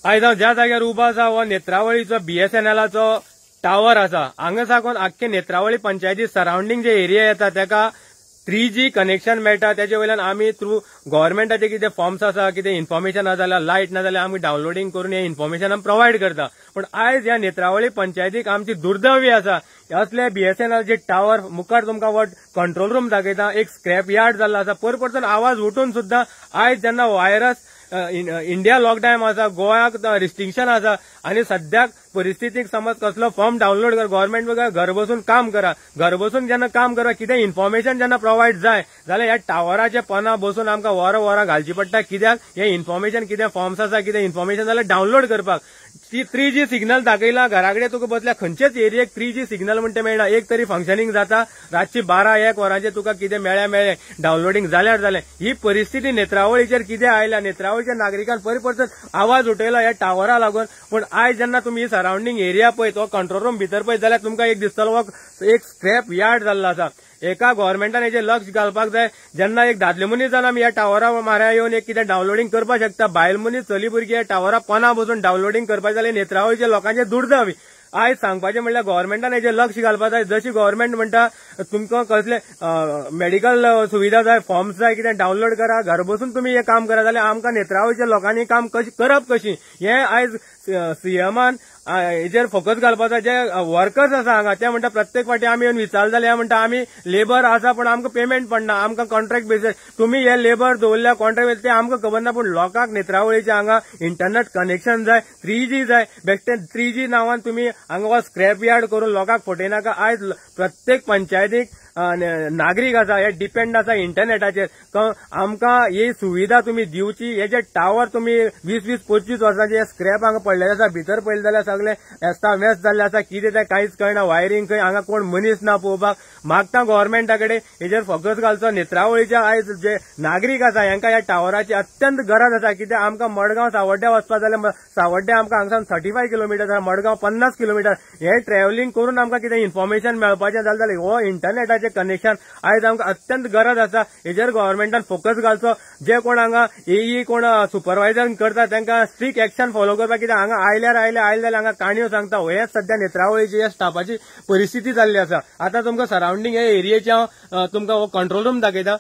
आयज हांव ज्या जाग्यार उबो आसा हो नेत्रावळीचो BSNLाचो टावर आसा. हांगा साकून आख्खे नेत्रावळी पंचायती सरावंडींग जे एरिया येता तेका 3G connection मेळटा. तेजे वयल्यान आमी थ्रू गव्हर्मेंटाचे कितें फॉर्म्स आसा, कितें इन्फॉर्मेशन आसा जाल्यार लायट ना जाल्यार आमी डावनलोडींग करून हें इन्फॉर्मेशन आमी प्रोवायड करता. पूण आयज ह्या नेत्रावळी पंचायतीक आमची दुर्दैवी आसा, असले BSNLचे टावर मुखार तुमकां वट कंट्रोल रूम दाखयता, एक स्क्रॅप यार्ड जाल्लो आसा. पर परतून आवाज उठून सुद्दां आयज जेन्ना व्हायरस इंडिया लॉकडावन आसा, गोव्याक रिस्ट्रिक्शन आसा आनी सद्याक परिस्थितीक समज कसलो फॉर्म डावनलोड कर, गव्हर्मेंट घर बसून काम करा, घर बसून जेन्ना काम करा कितें इन्फॉर्मेशन जेन्ना प्रोवायड जाय जाल्यार ह्या टावराच्या पना बसून आमकां वरां वरां घालची पडटा. कित्याक हें इन्फॉर्मेशन कितें फॉर्म्स आसा, कितें इन्फॉर्मेशन जाल्यार डावनलोड करपाक ती 3G signal दाखयला. घरा कडेन तुका बसल्या खंयचेच एरियेक 3G signal म्हणटा मेळना, एक तरी फंक्शनिंग जाता. रातची 12-1 वरांचेर तुका कितें मेळ्ळें मेळ्ळें, डावनलोडींग जाल्यार जालें. ही परिस्थिती नेत्रावळीचेर कितें आयल्या, नेत्रावळीच्या नागरिकान परिपरतून आवाज उठयला ह्या टावरा लागून. पूण आयज जेन्ना तुमी सरावंडींग एरिया पळयत, हो कंट्रोल रूम भितर पळयत जाल्यार तुमकां एक दिसतलो हो एक स्क्रॅप यार्ड जाल्लो आसा. एका गव्हर्मेंटान हेजेर लक्ष घालपाक जाय. जेन्ना एक दादले मनीस जावन आमी ह्या टावरा माऱ्या येवन एक कितें डावनलोडींग करपाक शकता, बायल मनीस चली भुरगीं ह्या टावरा पना बसून डावनलोडींग करपाक जाल्यार नेत्रावळीच्या लोकांचें दुर्दैवी. आयज सांगपाचें म्हणल्यार गव्हर्मेंटान हेजेर लक्ष घालपाक जाय. जशी गव्हर्मेंट म्हणटा तुमकां कसले मेडिकल सुविधा जाय, फॉर्म्स जाय, कितें डावनलोड करा, घर बसून तुमी हें काम करा, जाल्यार आमकां नेत्रावळीच्या लोकांनी काम कशें करप कशी हें आयज सीएमान हेजेर फोकस घालपाक जाय. जे वर्कर्स आसा हांगा ते म्हणटा प्रत्येक फावटी आमी येवन विचारले जाल्यार म्हणटा आमी लेबर आसा पूण आमकां पेमेंट पडना, आमकां कॉन्ट्रॅक्ट बेसीस तुमी हे लेबर दवरल्या कॉन्ट्रॅक्ट बेसीस ते आमकां खबर ना. पूण लोकांक नेत्रावळीच्या हांगा इंटरनेट कनेक्शन जाय, 3G जाय. बेश्टे 3G नांवान तुमी हांगा स्क्रॅप यार्ड करून लोकांक फटयनाका. आयज प्रत्येक पंचायतीक नागरीक आसा हे डिपेंड आसा इंटरनेटाचेर. आमकां ही सुविधा तुमी दिवची. हे जे टावर तुमी 20-20, 25 वर्सांचे स्क्रॅप हांगा पडलेले आसा, भितर पळयले जाल्यार सगळे एस्ता वेस्ट जाल्ले आसा, कितें तें कांयच कळना, वायरींग खंय, हांगा कोण मनीस ना पळोवपाक. मागता गव्हर्मेंटा कडेन हेजेर फोकस घालचो. नेत्रावळीच्या आयज जे नागरीक आसा हांकां ह्या टावराची अत्यंत गरज आसा. कित्याक आमकां मडगांव सावड्ड्या वचपाक जाल्यार सावड्ड्या आमकां हांगसान 35 किलोमिटर आसा, मडगांव 50 किलोमिटर. हे ट्रॅव्हलिंग करून आमकां कितें इन्फॉर्मेशन मेळपाचें जालें जाल्यार हो इंटरनेटाचें कनेक्शन आयज आमकां अत्यंत गरज आसा. हेजेर गव्हर्मेंटान फोकस घालचो. जे कोण हांगा एई कोण सुपरवायजर करता तांकां स्ट्रिक्ट एक्शन फॉलो करपाक. कित्याक हांगा आयल्यार आयले, आयले जाल्यार हांगा काणयो सांगता. हेच सद्या नेत्रावळीची ह्या स्टाफाची परिस्थिती जाल्ली आसा. आतां तुमकां सरावंडींग हे एरियेचे हांव तुमकां हो कंट्रोल रूम दाखयता.